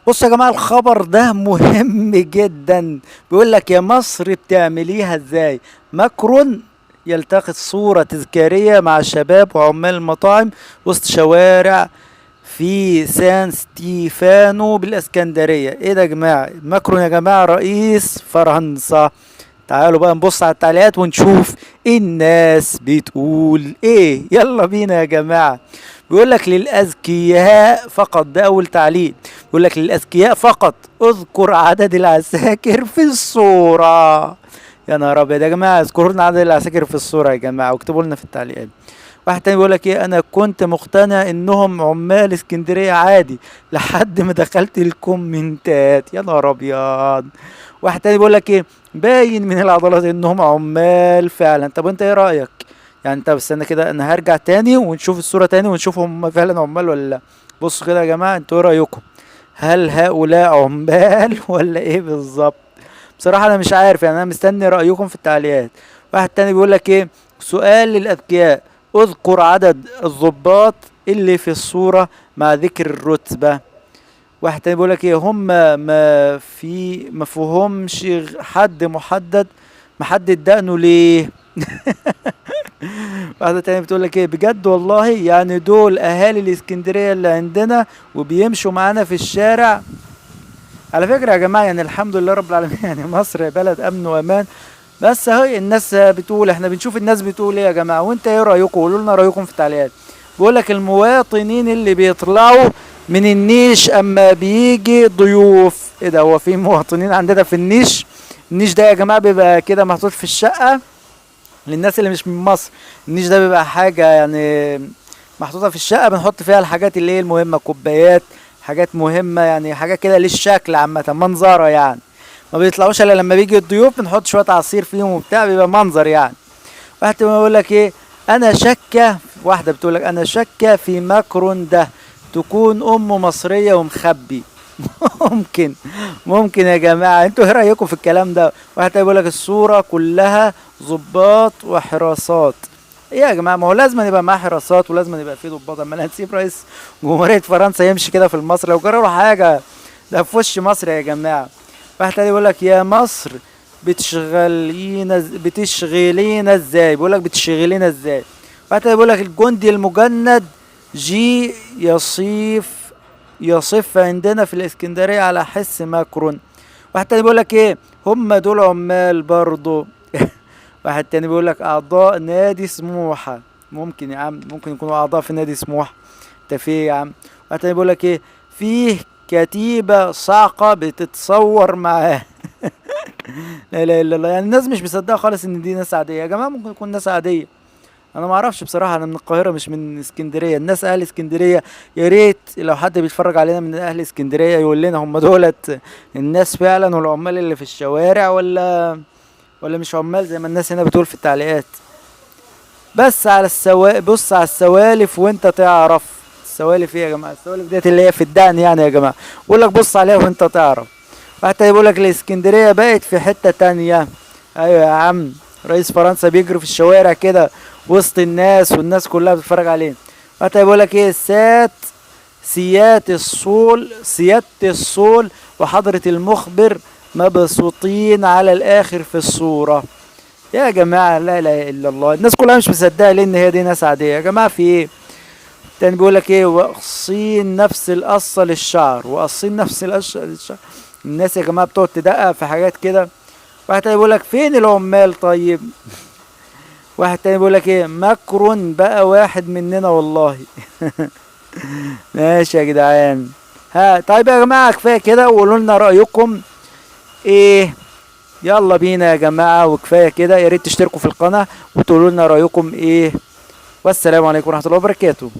بصوا يا جماعة، الخبر ده مهم جدا. بيقول لك يا مصر بتعمليها ازاي؟ ماكرون يلتقط صورة تذكارية مع الشباب وعمال المطاعم وسط شوارع في سان ستيفانو بالاسكندرية. ايه ده يا جماعة؟ ماكرون يا جماعة رئيس فرنسا. تعالوا بقى نبص على التعليقات ونشوف الناس بتقول ايه. يلا بينا يا جماعة. بيقول لك للأذكياء فقط، ده أول تعليق. بيقول لك للأذكياء فقط، اذكر عدد العساكر في الصورة. يا نهار أبيض يا جماعة، اذكروا لنا عدد العساكر في الصورة يا جماعة، واكتبوا لنا في التعليقات. واحد تاني بيقول لك ايه، انا كنت مقتنع انهم عمال اسكندرية عادي لحد ما دخلت الكومنتات. يا نهار ابيض. واحد تاني بيقول لك ايه، باين من العضلات انهم عمال فعلا. طب انت ايه رايك يعني؟ طب استنى كده، انا هرجع تاني ونشوف الصورة تاني ونشوف هم فعلا عمال ولا لا. بصوا كده يا جماعة، انتوا ايه رايكم؟ هل هؤلاء عمال ولا ايه بالظبط؟ بصراحة انا مش عارف يعني، انا مستني رايكم في التعليقات. واحد تاني بيقول لك ايه، سؤال للاذكياء، اذكر عدد الضباط اللي في الصورة مع ذكر الرتبة. واحد تاني بيقول لك ايه، هم ما فيهمش حد محدد، محدد دقنه ليه؟ واحدة تانية بتقول لك ايه، بجد والله يعني دول اهالي الاسكندرية اللي عندنا وبيمشوا معانا في الشارع. على فكرة يا جماعة يعني الحمد لله رب العالمين، يعني مصر بلد امن وامان، بس اهي الناس بتقول، احنا بنشوف الناس بتقول ايه يا جماعة. وانت ايه رأيكم؟ قولوا لنا رأيكم في التعليقات. بيقول لك المواطنين اللي بيطلعوا من النيش اما بيجي ضيوف. ايه ده، هو في مواطنين عندنا في النيش؟ النيش ده يا جماعة بيبقى كده محطوط في الشقة للناس اللي مش من مصر. النيش ده بيبقى حاجة يعني محطوطة في الشقة، بنحط فيها الحاجات اللي هي المهمة، كوبايات، حاجات مهمة يعني، حاجة كده للشكل عامة، منظرة يعني. ما بيطلعوش الا لما بيجي الضيوف، بنحط شوية عصير فيهم وبتاع، بيبقى منظر يعني. واحد بيقول لك ايه، انا شاكة، واحدة بتقول لك انا شاكة في ماكرون ده تكون امه مصرية ومخبي. ممكن يا جماعة، انتوا ايه رأيكم في الكلام ده؟ واحد تاني بيقول لك الصورة كلها ضباط وحراسات. ايه يا جماعة، ما هو لازم يبقى معاه حراسات ولازم يبقى فيه ضباط، اما هنسيب رئيس جمهورية فرنسا يمشي كده في مصر؟ لو جرى له حاجة ده في وش مصر يا جماعة. واحد تاني بيقول لك يا مصر بتشغلينا ازاي؟ بيقول لك بتشغلينا ازاي؟ واحد تاني بيقول لك الجندي المجند جي يصف عندنا في الاسكندرية على حس ماكرون. واحد تاني بيقول لك ايه، هم دول عمال برضو. واحد تاني بيقول لك اعضاء نادي سموحة. ممكن يا عم، ممكن يكونوا اعضاء في نادي سموحة، انت في ايه يا عم؟ واحد تاني بيقول لك ايه، فيه كتيبة صاعقة بتتصور معاه. لا اله الا الله، يعني الناس مش مصدقة خالص ان دي ناس عادية يا جماعة. ممكن يكون ناس عادية، انا ما اعرفش بصراحة، انا من القاهرة مش من اسكندرية. الناس اهل اسكندرية يا ريت لو حد بيتفرج علينا من اهل اسكندرية يقول لنا هم دولت الناس فعلا والعمال اللي في الشوارع ولا مش عمال زي ما الناس هنا بتقول في التعليقات. بس على بص على السوالف وانت تعرف. السوالف ايه يا جماعة؟ السوالف ديت اللي هي في الدقن يعني يا جماعة، بقول لك بص عليها وانت تعرف. واحد تاني بيقول لك الاسكندرية بقت في حتة تانية. ايوه يا عم، رئيس فرنسا بيجري في الشوارع كده وسط الناس والناس كلها بتتفرج عليه. واحد تاني بيقول لك ايه، سيادة الصول وحضرة المخبر مبسوطين على الاخر في الصورة. يا جماعة لا اله الا الله، الناس كلها مش مصدقة لان هي دي ناس عادية يا جماعة. في ايه؟ تاني بيقول لك ايه، وقصين نفس القصة للشعر، وقصين نفس القصة للشعر. الناس يا جماعة بتقعد تدقق في حاجات كده. واحد تاني بيقول لك فين العمال طيب؟ واحد تاني بيقول لك ايه، ماكرون بقى واحد مننا والله. ماشي يا جدعان. ها طيب يا جماعة كفاية كده، وقولوا لنا رأيكم ايه. يلا بينا يا جماعة، وكفاية كده. يا ريت تشتركوا في القناة وتقولوا لنا رأيكم ايه. والسلام عليكم ورحمة الله وبركاته.